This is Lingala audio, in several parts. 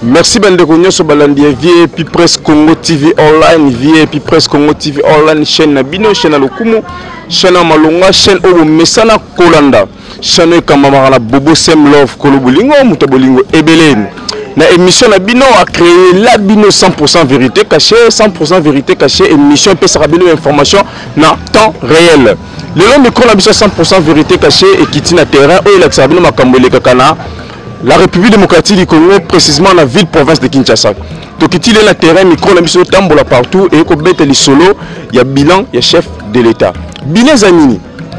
Merci bandeko nyonso balandi ya VIP Presse Congo TV online, VIP Presse Congo TV online, chaîne na bino, chaîne ya lokumu, chaîne ya malonga, chaîne oyo bomesana kolanda. Chaîne oyo ekambamaka na Bobo Sem Love Kolo Bolingo, moto ya bolingo ebele. Na émission na bino a créé la bino 100% vérité cachée, 100% vérité cachée, émission epesaka bino information na temps réel. Lelo micro na biso 100% vérité cachée ekiti na terrain oyo elakisaka bino makambo elekaka na la République démocratique du Congo, précisément la ville province de Kinshasa. Tokiti na terrain micro na biso tambola partout et kobeta lisolo ya bilan ya chef de l'État. Bilan eza nini?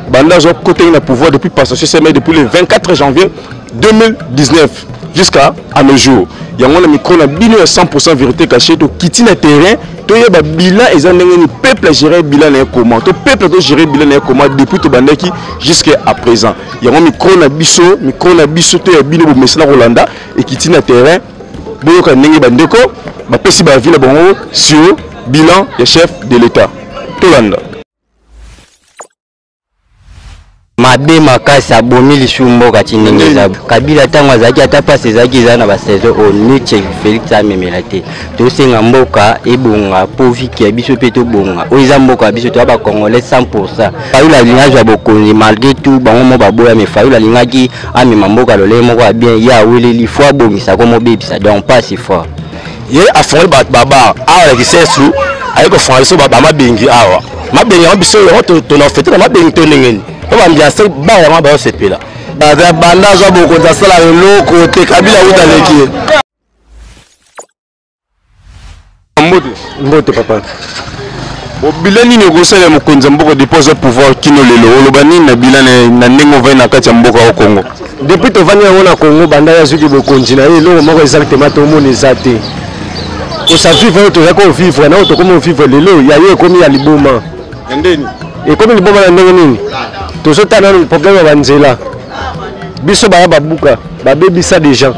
Banda azwa kotaki na pouvoir depuis passation semaine depuis le 24 janvier 2019 jusqu'à à nos jours. Yango na micro na bino ya 100% vérité cachée tokiti na terrain toyeba bilan eza ndenge nini, peuple a géré bilan na ye comment, to peuple to gérer bilan na ye comment depuis tobandaki jusqu'à présent. Yango micro na biso, micro na biso to ya bino bomesana kolanda ekiti na terrain, boyoka ndenge bandeko bapesi ba avis na bango sur bilan ya chef de l'État. Tolanda. Mabe makasi abomi lisusu mboka ti ndenge eza. Kabila ntango azalaki ata mpasi ezalaki eza na basaison oyo niche Felix amemela te. Tosenga mboka ebonga mpo viki ya biso mpe tobonga. Oyo eza mboka ya biso, toya ba Congolais 100%. Fayulu alingi azwa bokonzi malgré tout bango mo baboya, mais Fayulu alingaki amema mboka lolenge moko ya bien, ye aweleli fo abongisa ko mobebisa, donc mpasi fort. Ye afongoli bato babar awa na Kisesu, aye kofongola biso ba mabengi awa. Mabengi yango biso yango tona fete na mabengi to ndenge nini? Po ba ambiance bar yango bazosepela. Baza banda azwa bokonzi asala eloko te, Kabila wuta aleki ye. Mbote. Mbote papa. Bo bilan nini okosala mokonzi ya mboka depuis azwa pouvoir kino lelo? Oloba nini na bilan na ndenge ovandi na kati ya mboka ya Congo? Depuis tovandi yango na Congo banda ye azwiki bokonzi na ye, eloko moko exactement tomona eza te. Kosa vivre oyo tozalaki kovivre na oyo tokomi kovivre lelo, ya ye ekomi ya liboma. Ya ndeni? Ekomi liboma na ndenge nini? Tozotala nanu problème ya banzela. Biso baya babuka, babebisa déjà.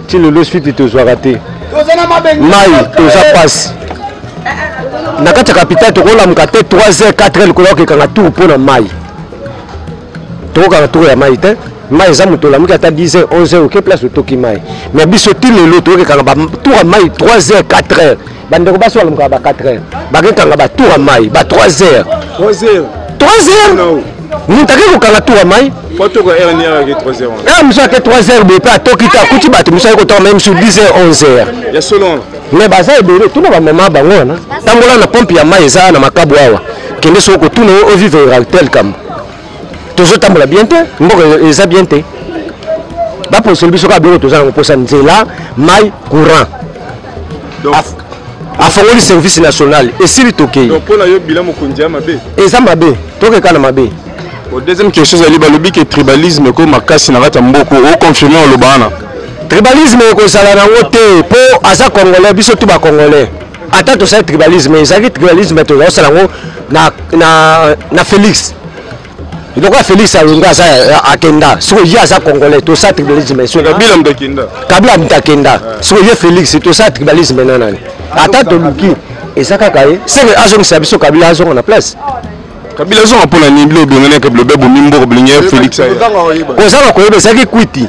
Ti lelo suite tozwaka te. Mai toza pasi. Na kati ya capitale tokolamuka te 3 heures 4 heures likolo okekanga tour mpo na mai. Tokokanga tour ya mai te. Mai eza moto olamuki ata 10 heures 11 heures oke place otoki mai. Mais biso ti lelo tokekanga ba tour ya mai 3 heures 4 heures. Bandeko basi balamukaka ba 4 heures. Bakekanga ba tour ya mai ba 3 heures. 3 heures. 3 heures. Moto ake kokanga tour ya mai. Po toka heure ni ake 3 heures. Heure mosusu ake 3 heures boye mpe atoki te akuti bato mosusu ake kotoka mai mosusu 10 heures 11 heures. Ya solo wana. Mais baza ebele tuna ba mama bango wana. Tambola na pompe ya mai eza na makabu awa. Kende soko kotuna oyo vivre tel kambo. Tozotambola bien te, mboka eza bien te. Baposeli biso kaka biloko toza nango mposa nzela, mai, courant. Donc, afongoli service national esili tokei. Donc mpo na yo bilan mokonzi ya mabe? Eza mabe, tokeka na mabe. Bon, deuxième question ezali balobi ke tribalisme ekomi makasi na kati ya mboka, oconfirme oloba wana? Tribalisme ekozala nango te mpo aza congolais, biso tu ba congolais. Ata tosali tribalisme, ezalaki tribalisme tozala kosala yango na Félix. Lokola Félix alongo aza akenda, sikoyo ye aza congolais, tosala tribalisme. Soki Kabila moto akenda. Kabila moto akenda. Sikoyo ye Félix, tosala tribalisme na nani? Ata toluki eza kaka ye. Seke azongisa biso Kabila azonga na place. Kabila azonga mpona nini? Bilo obengani Kabila obe bomi mboka bolingi ya Félix aya. Kozanga koyeba ezalaki kwiti.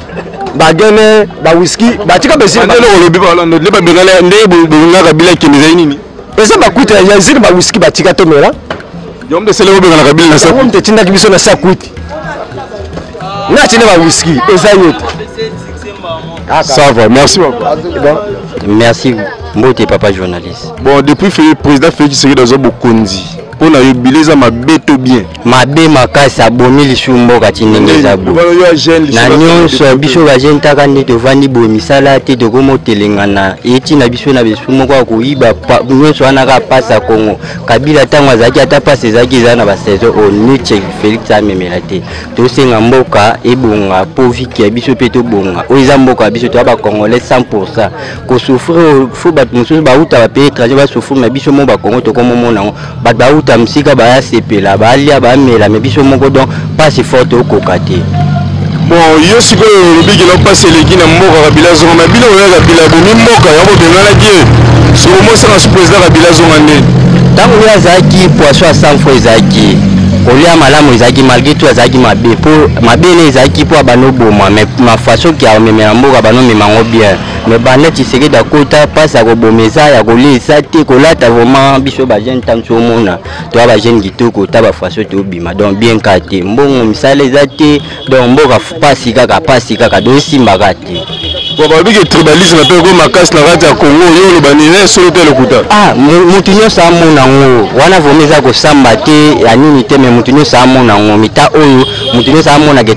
Bagene, ba whisky, batika bezili. Nde eloko olobi ba Hollande, nde babengani nde bobengaka Kabila akende ezali nini? Eza ba kwiti ya zili ba whisky batika tomela. Yo mpe sele obengana Kabila na sa. Mte tindaki biso na sa kwiti. Na tinde ba whisky eza ye te. Ça va, merci papa. Bon. Merci mbote papa journaliste. Bon, depuis Félix, président Félix Tshisekedi azwa bokonzi. Mpo na yo bilan eza mabe to bien? Mabe makasi, abomi lisusu mboka ti ndenge eza boye. Na nyonso biso ba jeune taka nde tovandi boye misala te, tokomi otelengana eti na biso na biso moko ya koyiba nyonso wana kaka pasi ya Congo. Kabila ntango azalaki ata pasi ezalaki eza na ba saison oyo niche Félix amemela te. Tosenga mboka ebonga mpo viki ya biso mpe tobonga. Oyo eza mboka ya biso, toya ba Congolais 100%. Kosouffrir fo bato mosusu bauta ba pays étranger basouffrir, mais biso moko ba Congo tokomomona yango. Bato bauta mosika baya sepela, balia, bamela, mais biso moko donc pasi fort tokoka te. Bon, yo sikoyo olobi ke pasi eleki na mboka Kabila azonga, mais bino oya Kabila bomi mboka yango bobenganaki ye. Sikoyo mosala su président Kabila azonga nde. Ntango ye azalaki poisson ya 100 fois ezalaki. Kolia malamu ezalaki, malgré tout azalaki mabe, mpo mabe ne ezalaki mpo abanda oboma, mais ma façon ki amemela mboka, banda omema yango bien. Mais banda Tshisekedi akota, mpasi ya koboma eza, ya kolia eza te, kolata vraiment biso bajeune ntango omona toya bajeune kitoko ta bafaçon tobima, donc bien ka te, mbongo misala eza te, donc mboka pasi kaka, pasi kaka, donc esimbaka te. Bon, balobi ke tribalisme mpe eko makasi na kati ya Congo. Yo oloba nini, solo te, lokuta? Ah, motu nyonso amona yango wana, vraiment eza kosamba te ya nini te, mais motu nyonso amona yango mita oyo, motu nyonso amonaka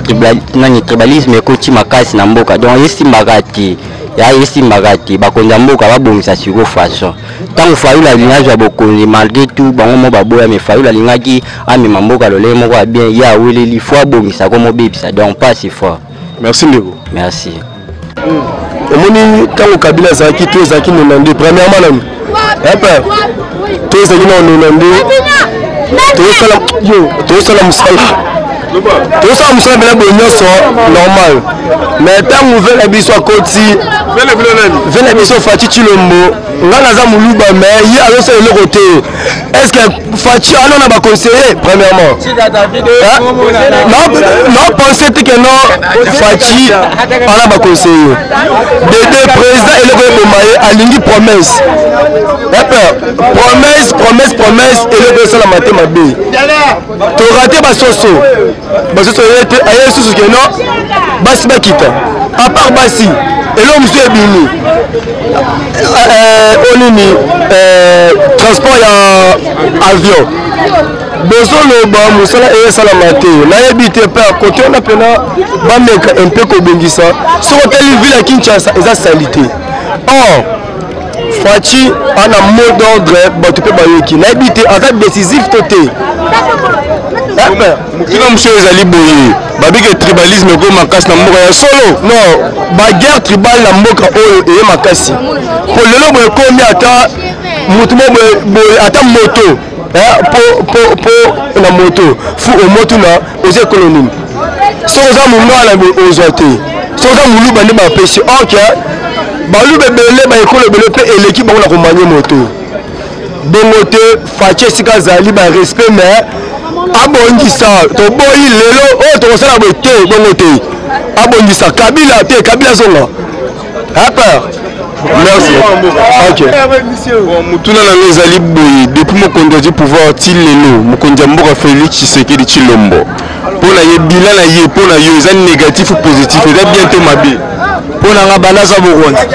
nani, tribalisme ekoti makasi na mboka, donc esimbaka te, ya esimbaka te. Bakonzi ya mboka babongisa siko façon ntango Fayulu alingi azwa bokonzi, malgré tout bango mo baboya, mais Fayulu alingaki amema mboka lolenge moko ya bien, ye aweleli fo abongisa ko mobebisa, donc pasi fort. Merci ndeko. Merci. Omoni, ntango Kabila azalaki to ezalaki 92, premièrement nanu epe to ezalaki na 92, tozosala yo, tozosala mosala, tozosala mosala mpena boye nyonso normal. Mais ntango ve na biso akoti, ve na biso Fatshi Tshilombo, nga naza moluba, mais ye azosala eloko te. Est ce que Fatshi ano na baconseiller? Premièrement, napense te ke non, Fatshi ana baconseiller. Dede président, eloko eboma ye, alingi promesse epe promesse, promesse, promesse, eloko esalama te, mabe torate basoso, basoso ye te, aye susu ke non, basi bakita, à part basi eloko mosusu ebimi oyo nini, transport ya avion, bozoloba mosala eyesalama te. Nayebi te mpe kote wana mpena bameka mpe kobongisa. Soki otali ville ya Kinshasa, eza sali te. Or Fatshi ana mot d'ordre, bato mpe bayoki. Nayebi te aza décisif to te. Mokili mosusu ezali boye, babike tribalisme eko makasi na mboka, ya solo? Non, baguerre tribale na mboka oyo eye makasi, po lelo boye ekomi ata motu mo boye, ata moto po na moto fu omotuna oza ekolo nini. Soki oza mongala boye, ozwa te. Soki oza moluba nde bapesi. Ok, baluba ebele, baekolo ebele mpe eleki bango na komanye moto bongo te. Fatshi esika azali, barespect, mais abongisa. Toboyi lelo oyo tokosala boye te, bongo te, abongisa. Kabila te, Kabila azonga apa. Merci, ok. Bon, motuna na nga ezali boye: depuis mokonzi azwi pouvoir ti lelo, mokonzi ya mboka Félix Tshisekedi Tshilombo, mpo na ye, bilan na ye mpo na yo eza négatif ou positif? Eza bien to mabe? Mpo na nga, banda azwa bokonzi,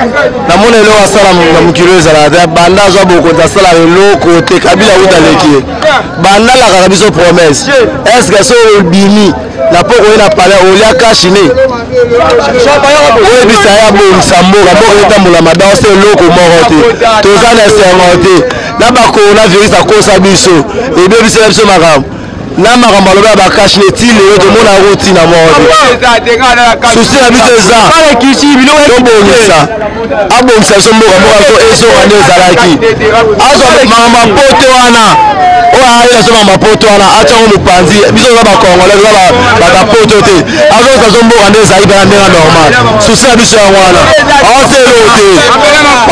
namona eloko asala na mokili oyo ezalaka te. Banda azwa bokonzi, asalaka eloko te. Kabila kuta aleki ye. Banda alakaka biso promesse, est ce que so obimi na poko ye na palais, olia kashine? Oyebisa ye abongisa mboka, mboka etambola mabe, ose eloko moko te. Toza na esengo te na bacoronavirus akosa biso, ebebisela biso makambo na makambo alobi ya bacache-nez. Ti lelo tomona yango ntina moko te. Souci na biso eza tobongisa, abongisa biso mboka, mboka so ezonga nde ezalaki. Azwa makambo ya poto wana oyo ayela so, makambo ya poto wana atiango mopanzi. Biso toza bacongolais, toza bakapoto te. Azongisa so mboka nde ezali mpena ndenge normal. Souci na biso yango wana. Aosala eloko te,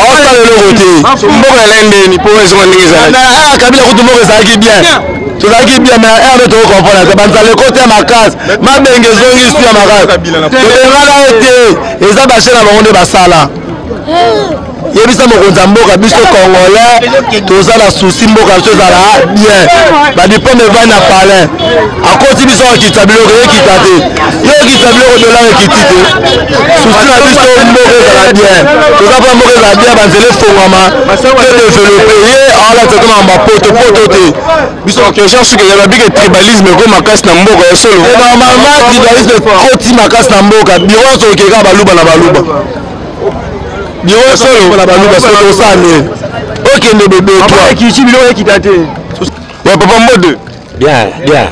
aosala eloko te. Mboka elai ndeni mpo ezonga ndenge ezalaki? Kabila kutu mboka ezalaki bien, tozalaki bien, mais ere nde tokocomprendre te, banzala ekoti ya makasi, mabenge ezongi su ya makasi. Tobengana ye te, eza bashe na bango nde basala. Yebisa mokonzi ya mboka, biso congolais toza na souci mboka biso ezala bien. Badiplôme evandi na palin, akoti biso akita biloko, ekita te. Yo okita biloko, dollar ekiti te. Souci na biso, mboka ezala bien. Toza mpa mboka ezala bien, banzela efongwama, te développe. Ye awalatisa to makambo ya poto poto te. Biso question soki ezali, babike tribalisme eko makasi na mboka, ya solo? Normalement tribalisme ekoti makasi na mboka. Biro nyonso okeka, baluba na baluba. Biro nyonso na baluba. Soki osala nini, okende bebe. Biloko ekita te ya papa Mbote. Bien, bien,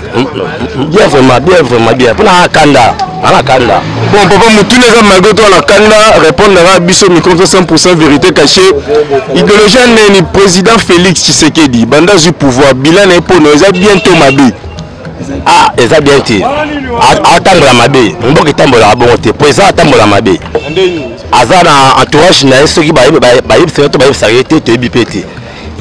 bien, vraiment bien, vraiment bien. Mpona kanda, ana kanda. Bon papa, motuna eza, malgré to na kanda, répondre na biso micro 100 vérité cachée. Idéologie ya neni président Félix Tshisekedi, banda azwi pouvoir, bilan na ye mpono eza bien to mabe? Ah, eza bien te, atambola mabe. Mboka etambolaka bongo te. Po eza atambola mabe, aza na entourage na ye. Soki bayebisaka to bayebisaka ye te, toyebi mpe te.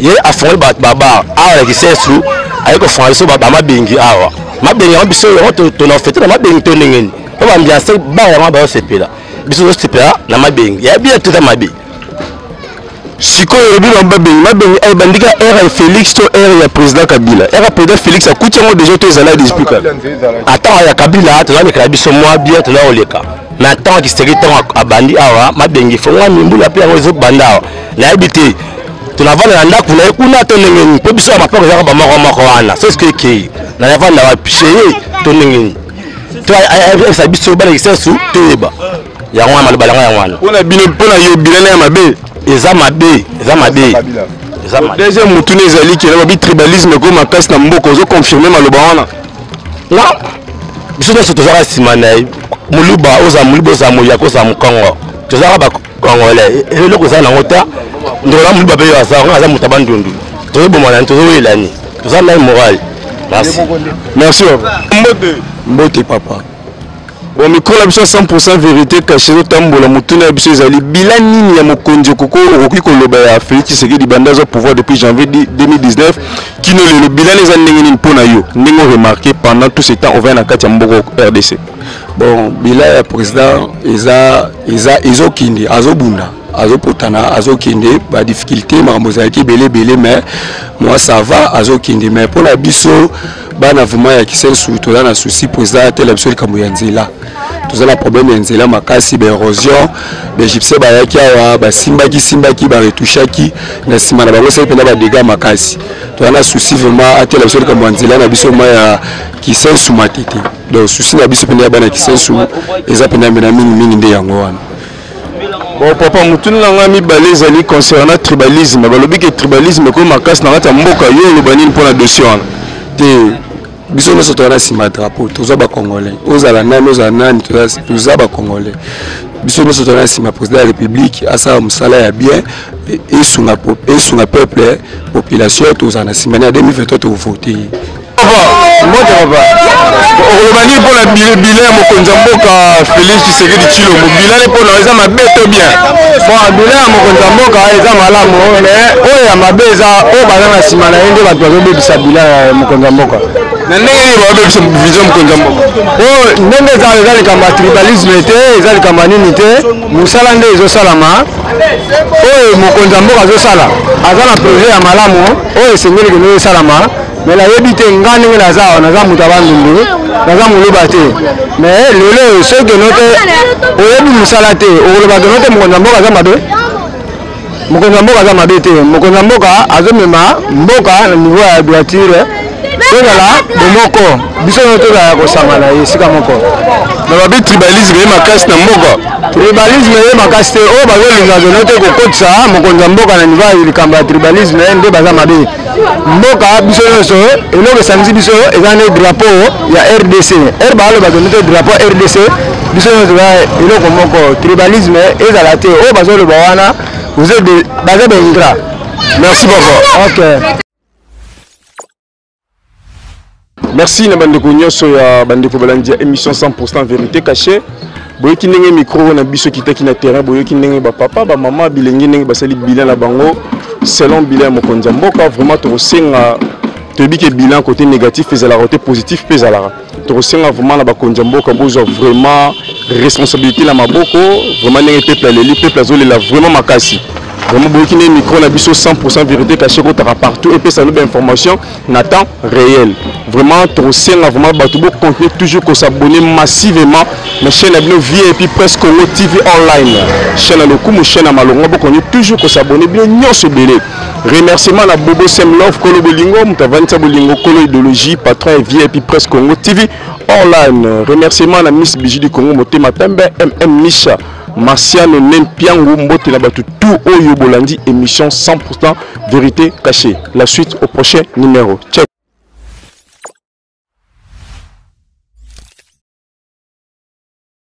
Ye afongoli bato babar awa na Kisensu. Aye kofonga biso bamabengi awa, mabengi yango biso yango tona fete na mabengi to ndenge nini? Mpo baambiance bar yango bayosepela, biso tozosepela na mabengi ya bien, toza mabe. Sikoyo olobi mabengi, mabengi ebandika ère ya Félix to ère ya président Kabila? Ère ya président Félix akuti yango déjà to ezala depuis kala? Ata ya Kabila tozalekela biso mwa bien, toza koleka na ntango Tshisekedi. Ntango abandi awa mabengi fongwami, mbula mpe yango ezobanda awa. Nayebi te tonavanda na ndako na ye kuna to ndenge nini, mpo biso ya mapako ezaka bamoko moko wana. So eske ekei na navanda wapi chez to ndenge nini? To ayebisa biso bana Kisensu toyeba yango wana, maloba yango yango wana. Mpona bino, mpona yo, bilana ya mabe? Eza mabe, eza mabe, eza mabe. Deuxième motuna ezali kena babi tribalisme eko makasi na mboka, ozoconfirme maloba wana? Non, biso nyonso tozalaka nsima na ye. Moluba ozala, moluba ozala, moyaka ozala, mokongo, tozalaka bacongolais. Eloko eza nango ta ndeko na moluba mpe yo aza ngo, aza moto ya Bandundu. Tozoboma nani? Tozoyelani, toza nani moral. Merci. Merci papa. Mbote. Mbote papa. Bon, micro na biso 100% vérité cachée ezotambola. Motuna ya biso ezali: bilan nini ya mokonzi okoko okoki koloba ya Félix Tshisekedi banda azwa pouvoir depuis janvier 2019 kino lelo? Bilan eza ndenge nini mpo na yo, ndenge oremarqué pendant tout ce temps ovaya na kati ya mboka RDC? Bon, bilan ya président eza ezokende, azobunda, azopotana, azokende. Badifficulté, makambo ezalaki ebele ebele, mais moi ça va, azokende. Mais mpona biso bana vraiment ya Kisensu, toza na souci. Président atela biso likambo ya nzela. Toza na problème ya nzela makasi, baérosion. Baégyptien bayaki awa, basimbaki simbaki, baretouchaki na nsima na bango, esali mpenza badégâts makasi. Toza na souci vraiment, atela biso likambo ya nzela na biso ma ya Kisensu Matete. Donc souci na biso mpenza ya bana Kisensu eza mpenza mena mingimingi nde yango wana. Bon papa, motuni na ngai mibale ezali concernant tribalisme. Balobi ke tribalisme ekomi makasi na kati ya mboka. Yo oloba nini mpona dossier wana? Te, biso nyonso toza na nsima ya drapeau. Toza bacongolais, ozala nani, ozala nani, toza bacongolais. Biso nyonso toza na nsima président ya république, asala mosala ya bien, esunga peuple, population. Tozala na nsima ya 2023, tovote ye. Mbote papa. Okoloba nini mpona bilan ya mokonzi ya mboka Félix Tshisekedi Tshilombo? Bilan mpona eza mabe to bien? Bon, bilan ya mokonzi ya mboka eza malamu, mais oyo ya mabe eza oyo baza na nsima na ye nde bato bazobebisa bilan ya mokonzi ya mboka. Na ndenge nini babebisa vision mokonzi ya mboka? Oyo ndenge eza likambo ya tribalisme te, eza likambo ya nini te, mosala nde ezosalama. Oyo mokonzi ya mboka azosala, aza na projet ya malamu oyo esengeli kende esalama. Mais nayebi te, nga ndenge naza awa, naza moto ya Bandundu, naza moluba te. Mais lelo oyo, soki keno te oyebi mosala te, okoloba keno te mokonzi ya mboka aza mabe. Mokonzi ya mboka aza mabe te. Mokonzi ya mboka azomema mboka na niveau ya droiture. Tozala bomoko, biso nyonso tozala kosangana esika moko. Na babi tribalisme ye makasi na mboka. Tribalisme ye makasi te. Oyo bazolinga keno te kokotisa mokonzi ya mboka na niveau ya likambo ya tribalisme nde baza mabe. Mboka biso nyonso, eloko esangisi biso eza nde drapeau ya RDC. R baloba keno te drapeau RDC, biso nyonso toza eloko moko. Tribalisme ezala te. Oyo bazoloba wana baza baingrat. Merci papa. Ok. Merci na bandeko nyonso ya bandeko balandi ya émission 100% vérité cachée. Boyoki ndenge micro na biso kitaki na terrain, boyoki ndenge bapapa, bamama, bilenge ndenge basali bilan na bango selon bilan ya mokonzi ya mboka. Vraiment tokosenga, toyebi ke bilan côté négatif ezalaka, côté positif mpe ezalaka. Tokosenga vraiment na bakonzi ya mboka bozwa vraiment responsabilité na maboko. Vraiment ndenge peuple aleli, peuple azolela vraiment makasi. Vraiment boyoki ndenge micro na biso 100% vérité cachée kotaka partout, epesa no bainformation na temps réel. Vraiment tokosenga vraiment bato bocontinue toujours kosabonner massivement na chaîne na bino VIP Presse Congo TV online, chaîne ya lokumu, chaîne ya malonga. Bocontinue toujours kosabonner bino nyonso ebele. Remerciement na Bobo Sem Love, kolo bolingo, moto avandisa bolingo, kolo idéologie, patron ya VIP Presse Congo TV online. Remerciement na Miss Bijou du Congo, motema pembe, MM Misha Marciano Nempiangu. Mbote na bato tout oyo bolandi émission 100% vérité cachée. La suite au prochain numéro. Check.